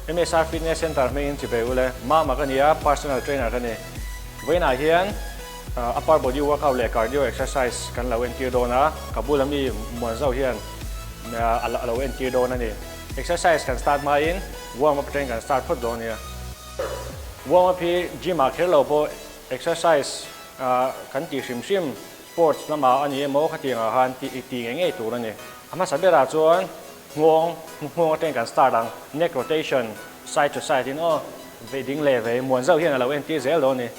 MSR Fitness Center hmingin chibai ule. Mama ka ni a, personal trainer ka ni. Vawiinah hian upper body workout leh cardio exercise kan lo entir dawn a, ka bula mi Muanzau hian a lo entir dawn a ni. Exercise kan start hmain warm up atangin kan start phawt dawn nia. Warm up hi gym ah kher lo pawh exercise kan tih hrim hrim sports lamah a ni emaw khatiang ah khan tih ngei ngei tur a ni. A hmasa berah chuan Nghawng, nghawng atangin kan start ang, neck rotation, side to side in aw, vei ding leh vei muan zauh hian a lo entir zel dawn a ni.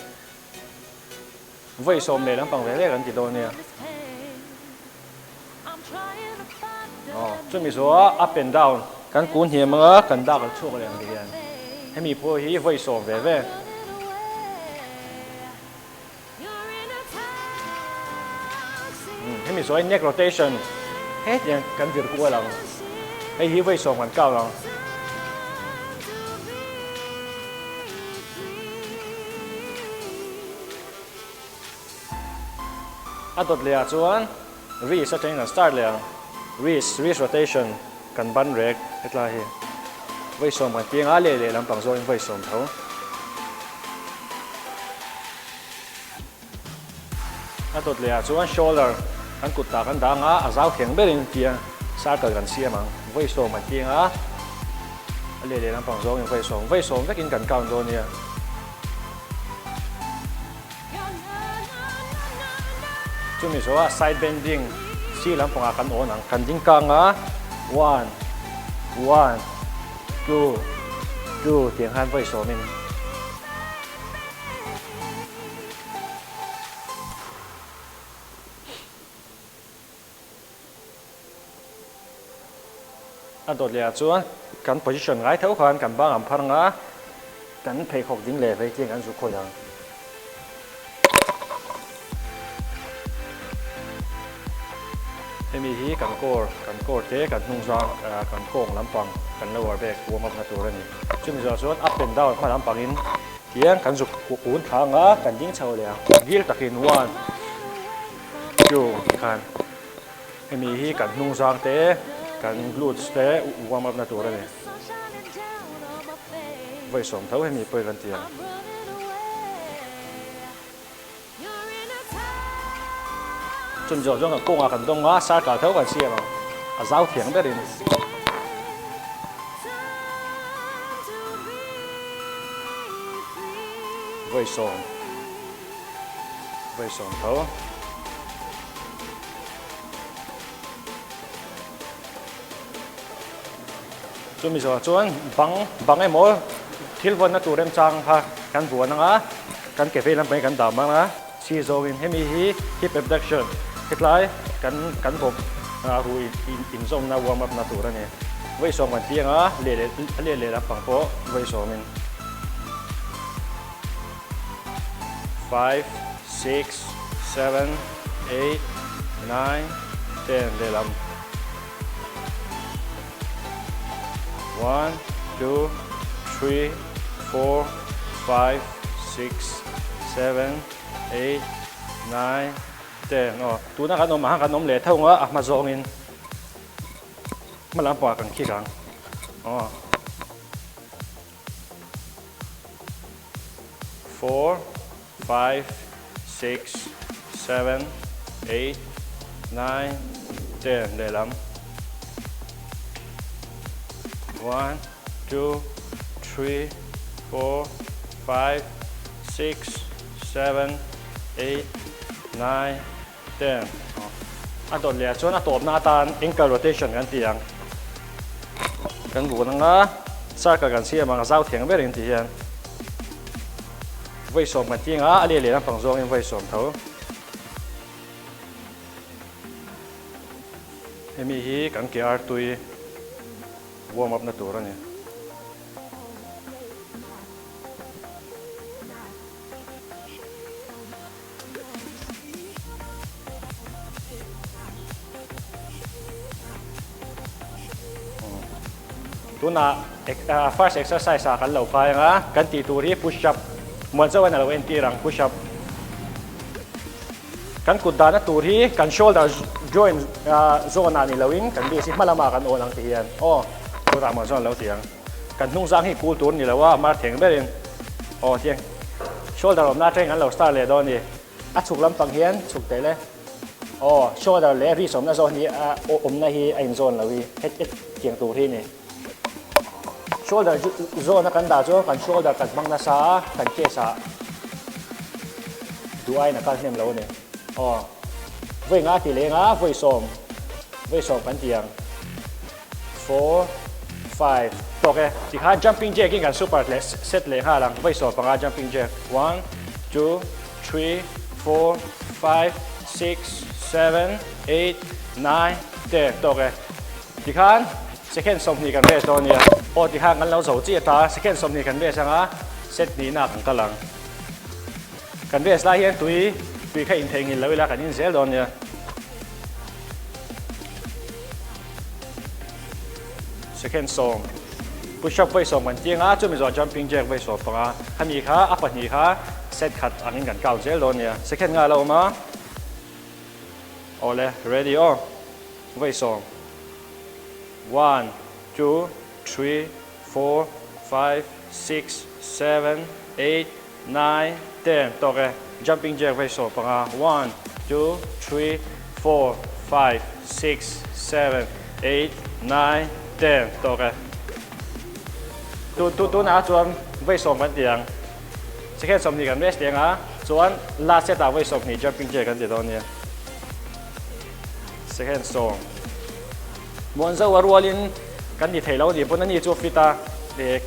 Vawi sawm leh lampang ve ve kan ti dawn nia. Aw, chumi zawha up and down kan kun hniam anga kan dak a chhuak leh ang ti hian hemi pawh hi vawi sawm ve ve. Hemi sawi neck rotation hetiang kan vir kual ang. Hei hi vawi sawm kan count ang. A dawt leh ah chuan wrist atangin kan start leh ang. Wrist, wrist rotation kan ban rek hetlai hi vawi sawm kan piang a leh leh lampang zawngin vawi sawm tho. A dawt leh ah chuan shoulder kan kut tah kan dang a, a zau thleng berin tia circle kan siam ang. Vawi sawm kan piang a, a leh leh lampang zawngin vawi sawm, vawi sawm vekin kan count dawn nia. Chumi zawhah side bending sir lampangah kan awn ang, kan ding kang a, one, one, two, two tiang khan vawi sawmin. A dawt leh ah chuan kan position ngai tho khan kan bang an phar anga kan pheikhawk ding leh vei tling an zu khawih ang. Hemi hi kan core kan core te kan hnung zang kan kawng lampang kan lower back warm up na tur a ni. Chumi zawh chuan up and down hma lampangin tiang kan zuk un thla anga kan ding chho leh ang. Dil takin one two khan. Hemi hi kan hnung zang te, kan glutes te warm up na tur a ni. Vawi sawm tho hemi pawh hi kan ti ang. Chumi zawh chuan kan kawngah kan dawng a, circle tho kan siam ang. A zau thiang berin. Vawi sawm. Vawi sawm tho. Chumi zawhah chuan bang bang emaw thil vawnna tur remchang kha kan vuan ang a, kan ke vei lampang hi kan dah mang a, chhi zawngin hemi hi hip abduction hetlai kan kan bawp ruih inzawmna warm up na tur a ni. Vawi sawm kan ti ang a, leh leh a leh leh lampang pawh vawi sawmin. Five, six, seven, eight, nine, ten lehlam. One, two, three, four, five, six, seven, eight, nine, ten. Aw, tuna kan awm ah khan kan awm leh tho ang a, a hma zawngin hma lampangah kan khik ang. Aw. Four, five, six, seven, eight, nine, ten lehlam. One, two, three, four, five, six, seven, eight, nine, ten. A dawt leh ah chuan a tawpna atan ankle rotation kan ti ang. Kan bun anga circle kan siam ang a zau thiang ber in ti hian vawi sawm kan ti anga a leh leh lampang zawngin vawi sawm tho. Hemi hi kan ke artui warm up na tur a ni. Tunah first exercise ah kan lo kai anga kan tih tur hi push up muan chauh in a lo entir ang push up kan kut dahna tur hi kan shoulder joint zawn ah ni lo in kan base hi hma lamah kan awn ang ti hian aw tunah muan chuan a lo ti ang. Kan hnung zang hi kul tur ni lo a, mar theng berin aw tiang shoulder awmna atangin kan lo start leh dawn a ni. A chhuk lampang hian chhuk teh le. Aw shoulder leh wrist awmna zawn hi a awmna hi a inzawn lo hi het het tiang tur hi a ni. Shoulder zawn a kan dah chuan kan shoulder kan hmang nasa a, kan chest ah duh aiin a kal hnem lo a ni. Aw vawi nga ti leng a, vawi sawm vawi sawm kan ti ang. Four, five, tawk e. Tikhan jumping jack in kan super leh set leh nghal ang. Vawi 15 jumping jack. One, two, three, four, five, six, seven, eight, nine, ten. Tawk e. Tikhan second 20 kan rest dawn nia. Aw tikhan kan lo zo chiah ta. Second 20 kan rest anga set hnihna kan kal ang. Kan rest lai hian tui tui kha intheihnghilh lo ila kan in zel dawn nia. Second 10 push up vawi 10 kan tiang a, chumi zawh jumping jack vawi 15, khami kha a pahnih kha set khat angin kan count zel dawn nia. Second nga a lo awm a, awle ready aw, vawi 10, one, two, three, four, five, six, seven, eight, Nine, ten, tawk e. Jumping jack vei 15, one, two, three, four, five, six, seven, eight, nine, ten, tawk e. Tu tu tunah chuan vei 10 kan ti ang. Second 20 kan rest leng a, chuan last set ah vei 20 jumping jack kan ti dawn nia. Second 10. Muanzo a rualin kan ti thei lo ni pawn a ni chu fit a,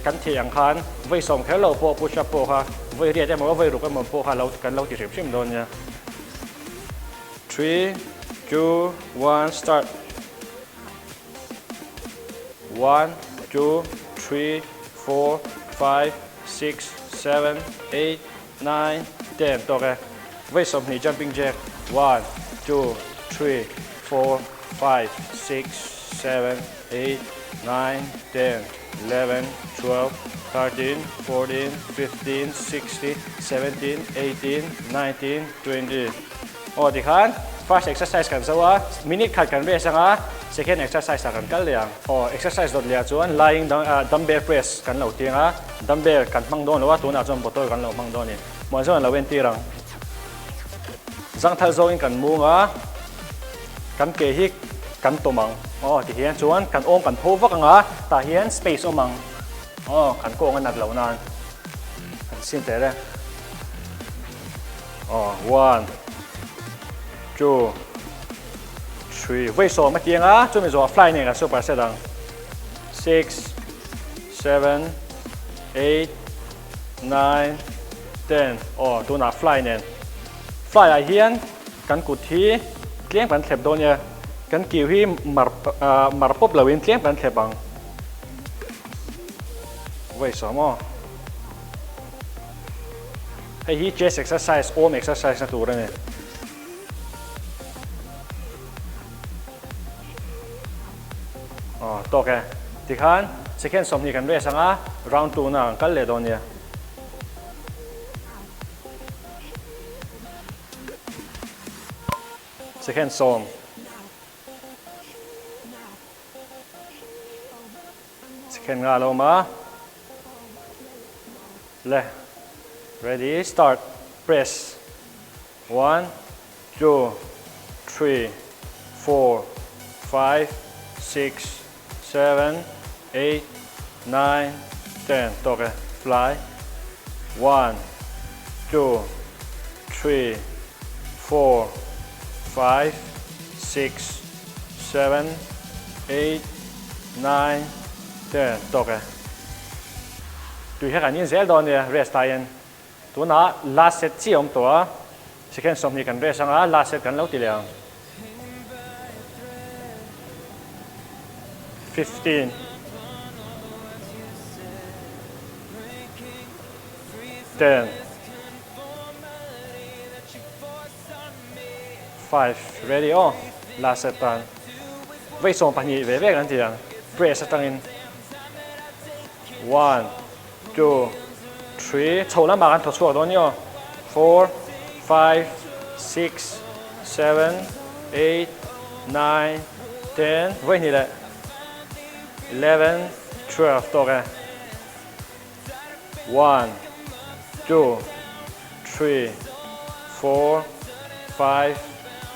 kan thei ang khan vawi 10 kher lo pawh push up pawh kha vawi riat emaw vawi ruk emaw pawh kha lo kan lo ti hrim hrim dawn nia. Three, two, one, start. One, two, three, four, five, six, seven, eight, Nine, ten, tawk e. Vawi 20 jumping jack, one, two, three, four, five, six, seven, eight, nine, ten, eleven, twelve, thirteen, fourteen, fifteen, sixteen, seventeen, eighteen, nineteen, twenty. Aw tikhan first exercise kan zo a, minute khat kan rest anga second exercise ah kan kal leh ang. Aw exercise dawt leh ah chuan lying dumbbell press kan lo tiang a. Dumbbell kan hmang dawn lo a, tunah chuan bottle kan lo hmang dawn a ni. Muan zawng an lo entir ang. Zangthal zawngin kan mung a, kan ke hi kan tawm ang. Aw ti hian chuan kan awm kan tho vak ang a, tah hian space awm ang. Aw kan kawng a nat loh nan kan sin teh reng. Aw one, two, three, vawi 10 a tiang a, chumi zawhah fly nen kan super set ang. Six, seven, eight, nine, ten aw tunah fly nen fly ah hian kan kut hi tlem kan thlep dawn nia kan kiu hi mar mar pawp lo in tlem kan thlep ang vawi 10 aw hei hi chest exercise awm exercise na tur a ni. Aw tawk e. Tikhan second 20 kan rest anga round 2 na kan kal leh dawn nia. Second 10. Second nga lo ma. Le. Ready start press. One, two, three, four, five, six, seven, eight, nine, ten. Tawk e. Fly. One, two, three, four, five, six, seven, eight, nine, ten. Tawk e. Tui kha kan in zel dawn nia rest aiin. Tunah last set chiah a awm tawh a, second 20 kan rest anga last set kan lo ti leh ang. 15. 10. 5. Ready aw, last set tan. Vawi 12 ve ve kan ti ang, press atangin. 1. Two, three, chho lamah kan thaw chhuak dawn nio. Four, five, six, seven, eight, nine, ten, vawi hnih leh eleven, twelve tawk e. One, two, three, four, five,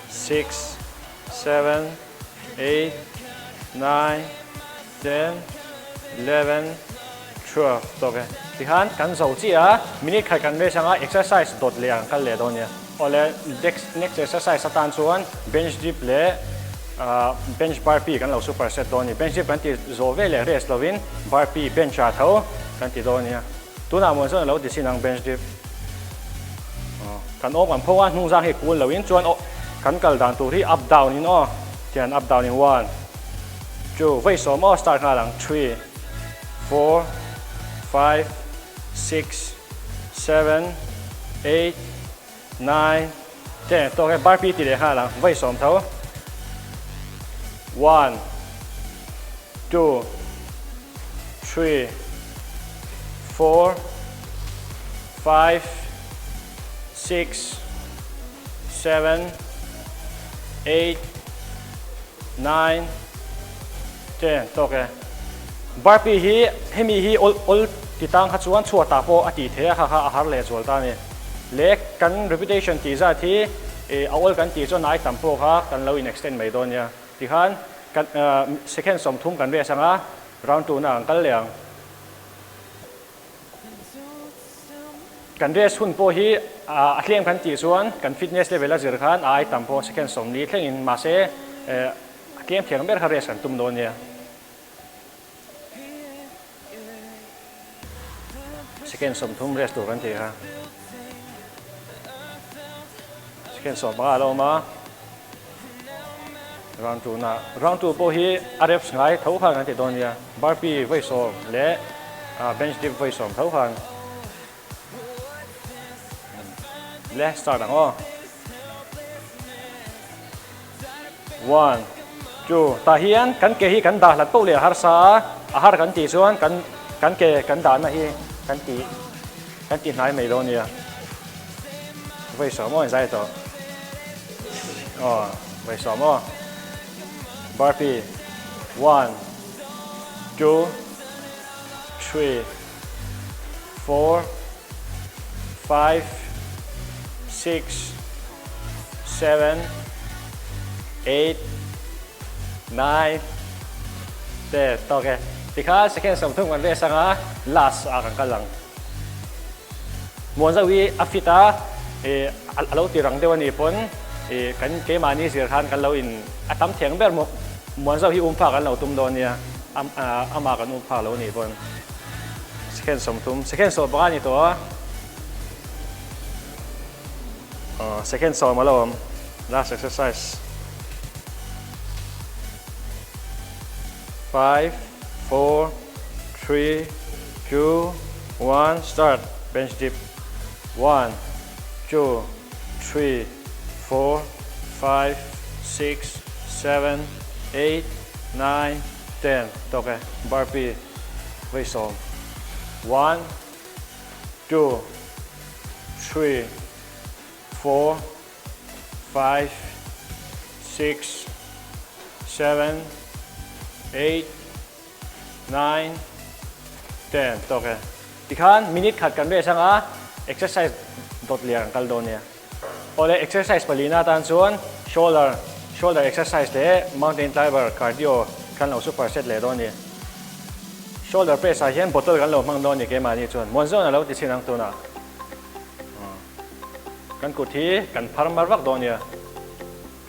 six, seven, eight, nine, ten, 11, 12 tawk e. Tikhan kan zo chiah a, minute khat kan rest anga exercise dawt leh ang kal leh dawn nia. Awle next next exercise atan chuan bench dip leh bench burpee kan lo super set dawn a ni. Bench dip kan ti zawh ve leh rest lovin burpee bench ah tho kan ti dawn nia. Tunah mawn chuan a lo ti chin ang bench dip. Kan awm kan pho a, hnung zang hi kul loin chuan aw kan kal dan tur hi up down in aw tian up down in one two vawi sawm aw start nghal ang three four five six seven eight nine ten tawk e burpee ti leh nghal ang vawi sawm tho one two three four five six seven eight nine ten tawk e burpee hi hemi hi awl awl ti tang kha chuan chhuatah pawh a tih theih a kha kha a har leh zual ta a ni leh kan repetition tih zat hi a awl kan tih chuan ai tam pawh kha kan lo in extend mai dawn nia tikhan kan second 30 kan rest anga round 2 na kan kal leh ang. Kan rest hun pawh hi a tlem kan tih chuan kan fitness level a zir khan a ai tam pawh second 40 thlengin mahse a tlem thiang ber kha rest kan tum dawn nia. Second 30 rest tur kan tih kha. Second 15 a lo awm a. Round 2 na round 2 pawh hi a reps ngai tho khan kan ti dawn nia. Burpee vawi sawm leh bench dip vawi sawm tho khan le start ang aw. One, two tah hian kan ke hi kan dah hlat poh leh a harsa a, a har kan tih chuan kan kan ke kan dahna hi kan tih kan tih hnai mai dawn nia. Vawi sawm aw inzai tawh. Aw vawi sawm aw. Burpee one, two, three, four, five, six, seven, eight, nine, ten tawk e. Tikhan second 30 kan rest anga last ah kan kal ang. Muanzau hi a fit a, a lo ti rang deuh a nih pawn kan keimahni zir khan kan lo in a tam thiang ber Muanzau hi um phak an lo tum dawn nia, amah kan um phak lo a nih pawn second 30, second 15 a ni tawh a, second 10 a lo awm, last exercise. Five, four, three, two, one, start, bench dip, one, two, three, four, five, six, seven, eight, nine, ten, tawk e, burpee, vawi sawm, one, two, three, four, five, six, seven, eight, nine, ten tawk e. Tikhan minute khat kan rest anga exercise dawt lian kan kal dawn nia. Awle exercise palina atan chuan shoulder shoulder exercise leh mountain climber cardio kan lo super set leh dawn a ni. Shoulder press ah hian bottle kan lo hmang dawn a ni keimahni chuan muan zawn a lo ti chhin ang tunah. Kan kut hi kan phar mar vak dawn nia.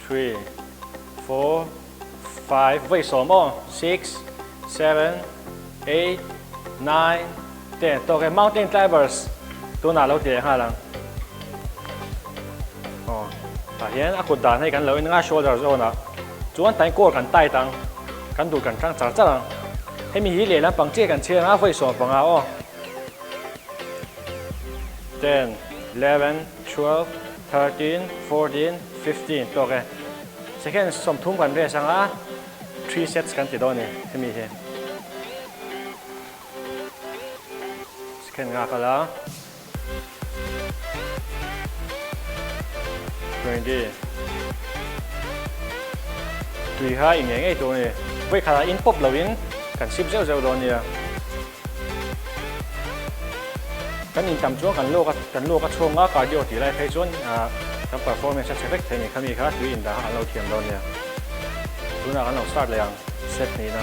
Three, four, five, vawi sawm aw, six, seven, eight, nine, ten. Tawk e, mountain climbers tunah lo ti leh nghal ang. Aw, tah hian a kut dan hei kan lo en anga shoulder zone ah chuan tain core kan tight ang, kan dul kan tang char char ang. Hemi hi lehlam pang chiah kan chhiar anga vawi 15 aw. 10, 11, 12, 13, 14, 15 tawk e. Second 30 kan rest anga 3 sets kan ti dawn a ni hemi hi. Second nga kal a. 20 Tui kha i ngei ngei tur a ni. Vawi khatah in pawp loin kan sip zeuh zeuh dawn nia. Kan intam chuan kan luak a kan luak a chhung a, cardio tih lai phei chuan kan performance a chhe vek thei a ni. Khami kha tui indah kha kan lo thiam dawn nia. Tunah kan lo start leh ang set hnihna.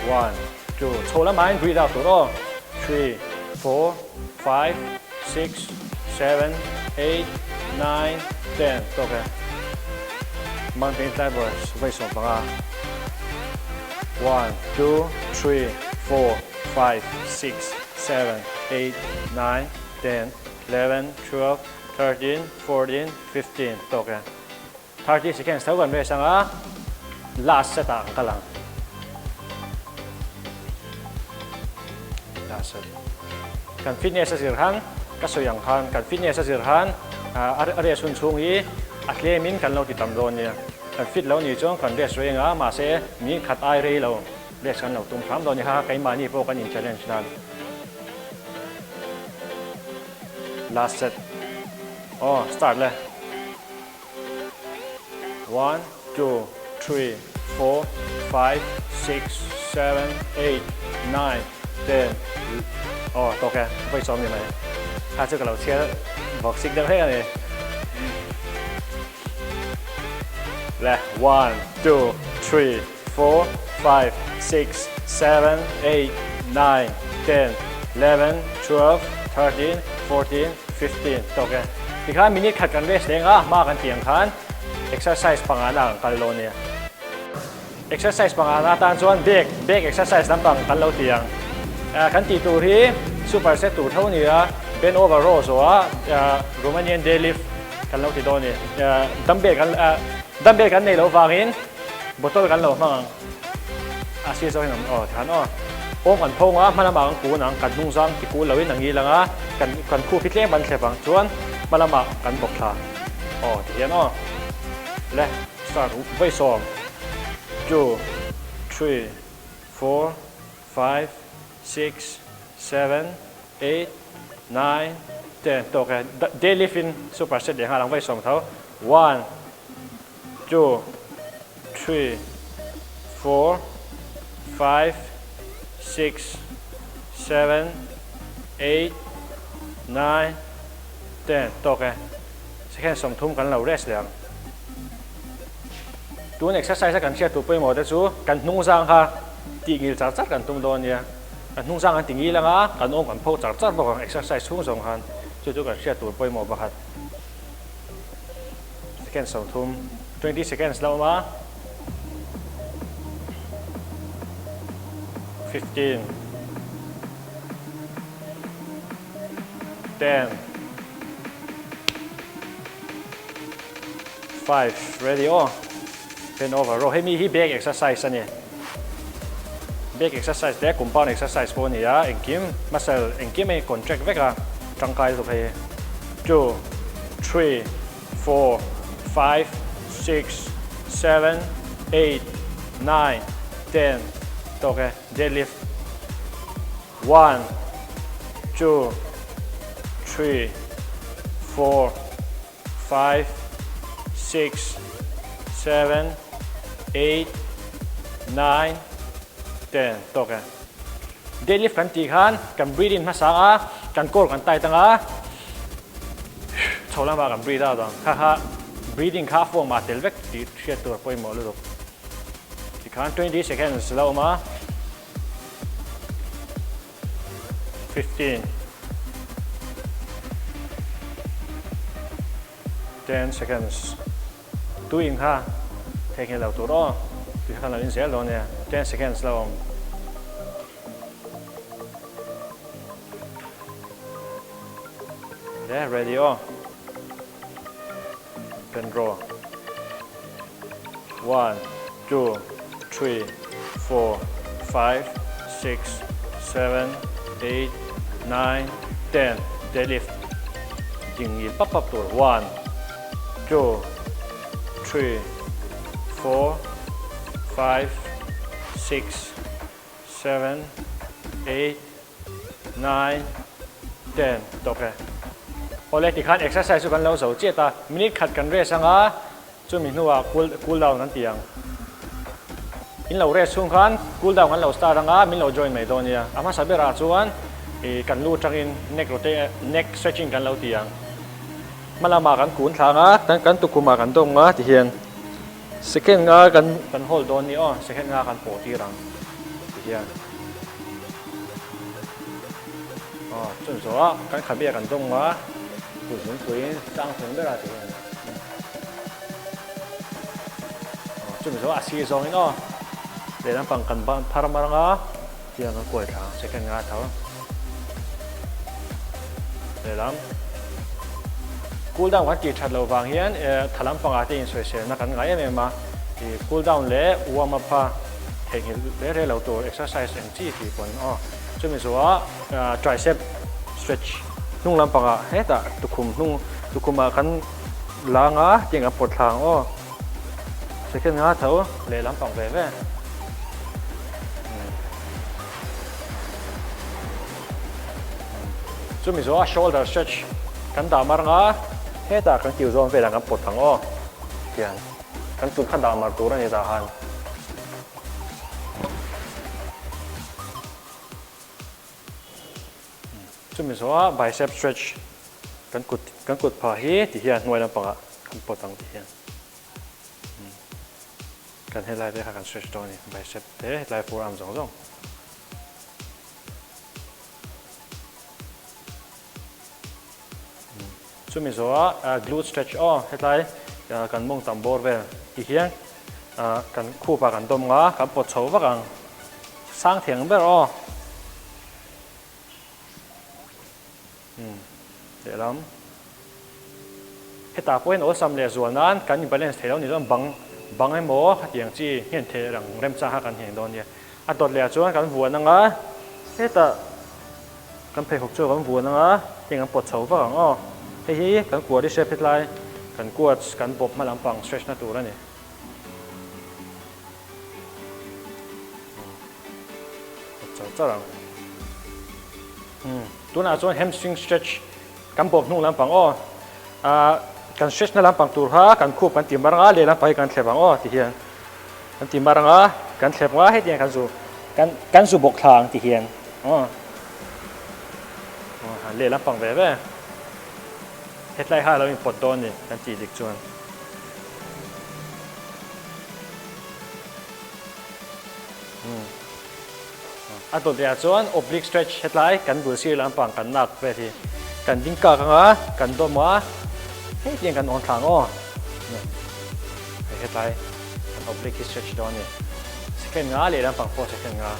One, two, chho lamain breathe out tur aw. Three, four, five, six, seven, eight, nine, ten tawk e. Mountain climbers vawi 15. One, two, three, four, five, six, seven, eight, nine, ten, 11, 12, 13, 14, 15 tawk e. 30 seconds tho kan rest anga last set ah kan kal ang. Last set. Kan fitness a zir khan ka sawi ang khan kan fitness a zir khan a rest hun chhung hi a tlem in kan lo ti tam dawn nia. Kan fit lo nih chuan kan rest reng a mahse min khat ai rei lo rest kan lo tum hram dawn nia kha keimahni pawh kan in challenge nan. Last set. Aw start le. One, two, three, four, five, six, seven, eight, nine, ten. Aw tawk e, vawi sawm ni mai. Kha chu ka lo chhiar bawk sik deuh hlek a ni. Le, one, two, three, four, five, six, seven, eight, nine, ten, 11, 12, 13, 14, 15 tawk e. Tikhan minute khat kan rest leng a, hma kan tih ang khan exercise pangana kan kal dawn nia. Exercise pangana atan chuan back, back exercise lampang kan lo ti ang. Kan tih tur hi super set tur tho nia, bend over row zawh a Romanian deadlift kan lo ti dawn a ni. Dumbbell kan dumbbell kan nei loh vangin bottle kan lo hmang ang. A sir zawk hian aw tikhan aw awm kan phawng a hma lamah kan kun ang kan hnung zang ti kul loin a ngil ang a kan kan khup hi tlem kan thlep ang chuan hma lamah kan bawk thla aw ti hian aw le start vawi sawm two three four five six seven eight nine ten tawk e deadlift in super set leh nghal ang vawi sawm tho one two three, four, five, six, seven, eight, nine, ten tawk e. Second 30 kan lo rest leh ang. Tun exercise a kan hriat tur pawimawh te chu kan hnung zang kha tih ngil char char kan tum dawn nia. Kan hnung zang kan ti ngil anga kan awm kan pho char char bawk ang exercise chhung zawng khan. Chu chu kan hriat tur pawimawh pakhat. Second 30, 20 seconds la awm a. 15 10 5 ready aw. Bend over row. Hemi hi back exercise a ni. Back exercise te compound exercise pawh a ni a, engkim muscle engkim a contract vek a, tangkai lutuk hei hi. 2 3 4 5 6 7 8 9 10 tawk e deadlift 1 2 3 4 5 6 7 8 9 10 tawk e. Deadlift kan tih khan kan breathe in hmasa a, kan core kan tight anga chho lamah kan breathe out ang. Kha kha breathing kha a form ah tel vek tih hriat tur pawimawh lutuk. Tikhan 20 seconds la awm a. 15 10 seconds tui in kha theihnghilh lo tur aw tui kha kan lo in zel dawn nia 10 seconds la awm le ready aw pen draw 1 2 3 4 5 6 7 8 9 10 deadlift ding ngil pap pap tur 1 2 3 4 5 6 7 8 9 10 tawk e. Awle tikhan exercise chu kan lo zo chiat a, minute khat kan rest anga chumi hnuah cool cool down kan ti ang. In lo rest chhung khan cool down kan lo start anga min lo join mai dawn nia. A hmasa berah chuan. I kan lu atangin neck rotate neck stretching kan lo ti ang. Hma lamah kan kun thlang a, kan kan tukhumah kan dawm nga tihian second nga kan kan hold dawn ni aw, second nga kan pawh tir ang tihian. Aw chun zawh a kan khabe kan dawm nga kut zungpuiin sang chung berah tihian. Aw chumi zawh a sir zawngin aw lehlam pang kan ban phar mar anga tiang kan kuai thla ang second nga tho. Lehlam cool down kan tih that loh vang hian tha lampangah te insawiselna kan ngai em em a, ih cool down leh warm up kha theihnghilh reh reh lo tur exercise eng chi tih pawn aw chumi zawhah tricep stretch hnung lampangah hetah tukhum hnung tukhumah kan la anga tiang kan pawt thla ang aw second nga tho lehlam pang ve ve. Chumi zawh a shoulder stretch kan dah mar anga hetah kan kiu zawn velah kan pawt ang aw tiang kan tut kha dah mar tur a ni tah khan. Chumi zawh a bicep stretch kan kut kan kut phah hi ti hian hnuai lampangah kan pawt ang ti hian. Kan helai te kha kan stretch dawn a ni bicep te hetlai forearm zawng zawng. Chumi zawhah glute stretch aw hetlai kan mawng tam bawr vel ti hian kan khupa kan dawm nga kan pawt chho vak ang sang thei ang ber aw. Lehlam hetah pawhin awlsam leh zual nan kan in balance thei lo ni chuan bang bang emaw khatiang chi nghen theih rang remchang kha kan ngheng dawn nia. A dawt leh ah chuan kan vuan anga hetah kan pheikhawk chu kan vuan anga heng an pawt chho vak ang aw. Hei hi kan quadricep hetlai kan quads kan bawp hma lampang stretch na tur a ni. Pawt char char ang. Tunah chuan hamstring stretch kan bawp hnung lampang aw. Kan stretch na lampang tur kha kan khup kan ti mar anga leh lampang hi kan thlep ang aw ti hian. Kan ti mar anga kan thlep anga hetiang kan zu kan kan zu bawk thla ang ti hian aw. Aw leh lampang ve ve. Hetlai kha a lo inpawt dawn ni kan tih dik chuan. A dawt leh ah chuan oblique stretch hetlai kan bul sir lampang kan nak vel hi kan ding kak anga kan dawm a hei tiang kan awn thlang aw hei hetlai kan oblique hi stretch dawn a ni second nga leh lampang pawh second nga.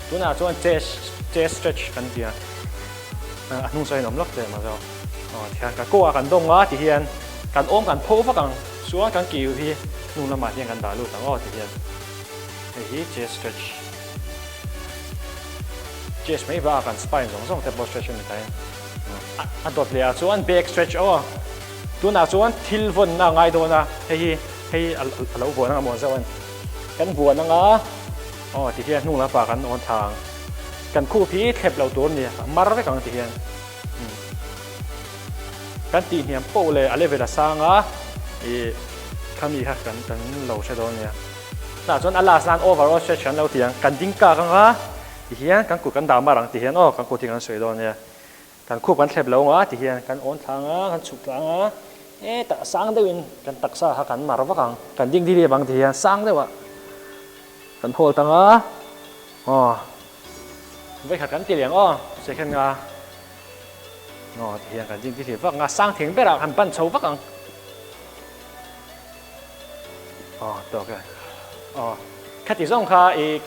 Tunah chuan chest chest stretch kan ti a a hnung saw in awm lawk teh mah zawk aw tihian ka kawngah kan dawng a tihian kan awm kan pho vak ang chuan kan kiu hi hnung lamah hian kan dah lut ang aw tihian hei hi chest stretch chest mai bakah kan spine zawng zawng te pawh stretch a ni thei a dawt leh ah chuan back stretch aw tunah chuan thil vawnna a ngai dawn a hei hi hei a lo vuan anga maw zauh a ni. Kan vuan anga aw ti hian hnung lampa kan awn thla ang. Kan khup hi thlep lo tur a ni, a mar vek ang ti hian. Kan tih hniam poh leh a level a sang a, ih khami kha kan kan lo hre dawn nia. Tah chuan a last nan overall stretch kan lo ti ang, kan ding kak anga ti hian kan kut kan dah mar ang ti hian aw kan kut hi kan sawi dawn nia. Kan khup kan thlep lo anga ti hian kan awn thla anga, kan chhuk thla anga, hetah sang deuhin kan taksa kha kan mar vak ang, kan ding diri avang ti hian sang deuhah kan hawl tang a, aw vawikhat kan ti leh ang aw second nga aw ti hian kan ding diri vak anga sang thing berah kan pan chho vak ang aw tawk e aw khati zawng kha i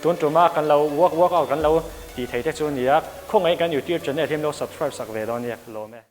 tun tuma kan lo work workout kan lo tih thei te chu a ni a, khawngaih kan youtube channel hi an lo subscribe sak ve dawn nia lawm e.